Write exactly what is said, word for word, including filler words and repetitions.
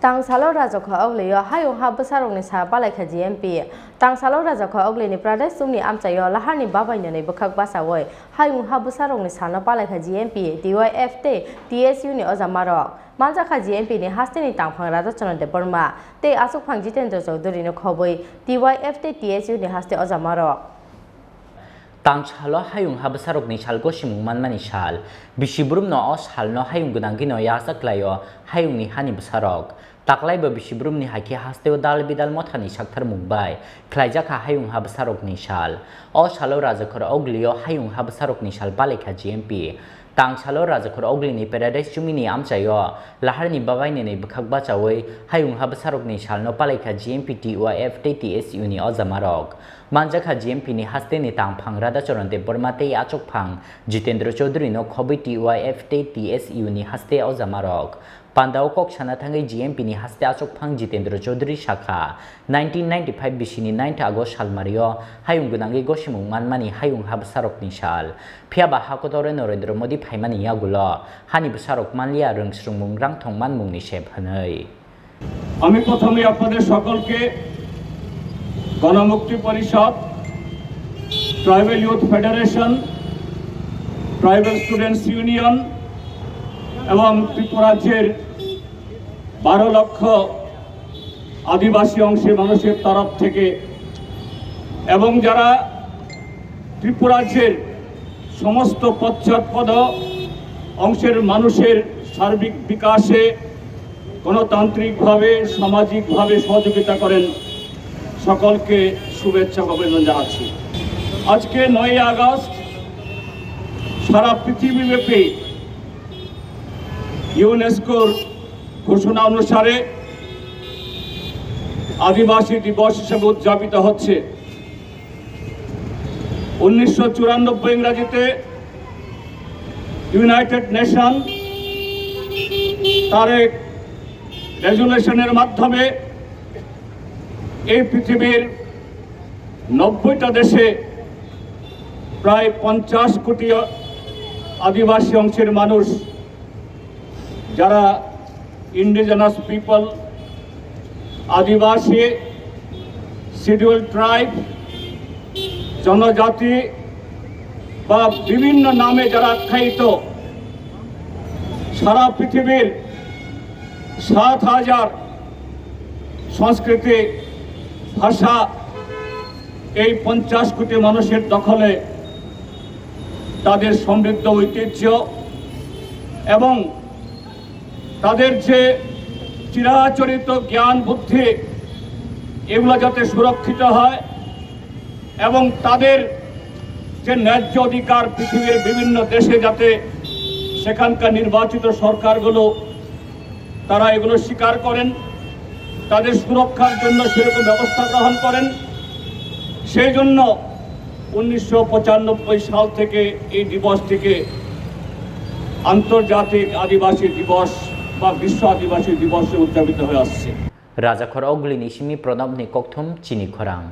Tangsalo Rajakho Oglio hayung ha bwsarokni sal palaikha G M P. Tangsalo Rajakho Oglini Pradesh Chumni amchaio laharni babai nwnwi bwkhak bachaui hayung ha bwsarokni salno palaikha G M P, T Y F tei T S U ni ojamarok. Manjakha G M P ni hasteni tangphang Radhachandra Debbarma tei achukphang Jitendra Chaudhary no khobwi T Y F tei T S U ni haste ojamarok. Tangsalo hayung ha bwsarokni sal gosimung manmani sal. Bisi brumno o salno hayung gwnangwino yachak klaio hayungni hani bwsarok. Taklaibo bisi brumni hai khe hasteo dal bidal mothani saktharmung bai khlaijakha hayung ha bwsarokni sal. O salo Rajakhor Oglio hayung ha bwsarokni sal palaikha G M P. Tangsalo Rajakhor Oglini Paradise Chumini amchaio laharni babai nwnwi bwkhak bachaui hayung ha bwsarokni salno palaikha G M P, T Y F tei T S U ni ojamarok. Manjakha G M P ni hasteni tangphang Radhachandra Debbarma tei achukphang Jitendra Chaudhary no khobwi T Y F tei T S U ni haste ojamarok. Pandao kok sana thangwi G M P ni haste achukphang Jitendra Chaudhary sakha, nineteen ninety-five bisini ninth August salmario hayung gwnangwi gosimung manmani hayung ha bwsarokni sal. Phiyaba hakotore Narendra Modi phaimani yagulo hani bwsarok manliya rwngsrwngmung rangthong manmungni sep hwnwi. আমি প্রথমে আপনাদের সকলকে গণমুক্তি পরিষদ, tribal youth federation, tribal students union এবং ত্রিপুরা রাজ্যের বারো লক্ষ আদিবাসী অংশের মানুষের তরফ থেকে এবং যারা ত্রিপুরা রাজ্যের সমস্ত পশ্চাৎপদ অংশের মানুষের সার্বিক বিকাশে গণতান্ত্রিকভাবে, সামাজিকভাবে সহযোগিতা করেন, সকলকে শুভেচ্ছা ও অভিনন্দন জানাচ্ছি। আজকে নয়ই আগস্ট সারা পৃথিবীব্যাপী ইউনেস্কোর ঘোষণা অনুসারে আদিবাসী দিবস হিসেবে উদযাপিত হচ্ছে। উনিশশো চুরানব্বই ইংরাজিতে ইউনাইটেড নেশন তার এক রেজুলেশনের মাধ্যমে এই পৃথিবীর নব্বইটা দেশে প্রায় পঞ্চাশ কোটি আদিবাসী অংশের মানুষ, যারা ইন্ডিজিনাস পিপল, আদিবাসী, শিডিউল ট্রাইব, জনজাতি বা বিভিন্ন নামে যারা আখ্যায়িত, সারা পৃথিবীর সাত হাজার সংস্কৃতি, ভাষা, এই পঞ্চাশ কোটি মানুষের দখলে। তাদের সমৃদ্ধ ঐতিহ্য এবং তাদের যে চিরাচরিত জ্ঞান বুদ্ধি, এগুলো যাতে সুরক্ষিত হয় এবং তাদের যে ন্যায্য অধিকার পৃথিবীর বিভিন্ন দেশে যাতে সেখানকার নির্বাচিত সরকারগুলো তারা এগুলো স্বীকার করেন, তাদের সুরক্ষার জন্য সেরকম ব্যবস্থা গ্রহণ করেন। সেই জন্য উনিশশো পঁচানব্বই সাল থেকে এই দিবসটিকে আন্তর্জাতিক আদিবাসী দিবস বা বিশ্ব আদিবাসী দিবসে উদযাপিত হয়ে আসছে। Rajakhor Oglini simi Pranabni kokthum chini khorang.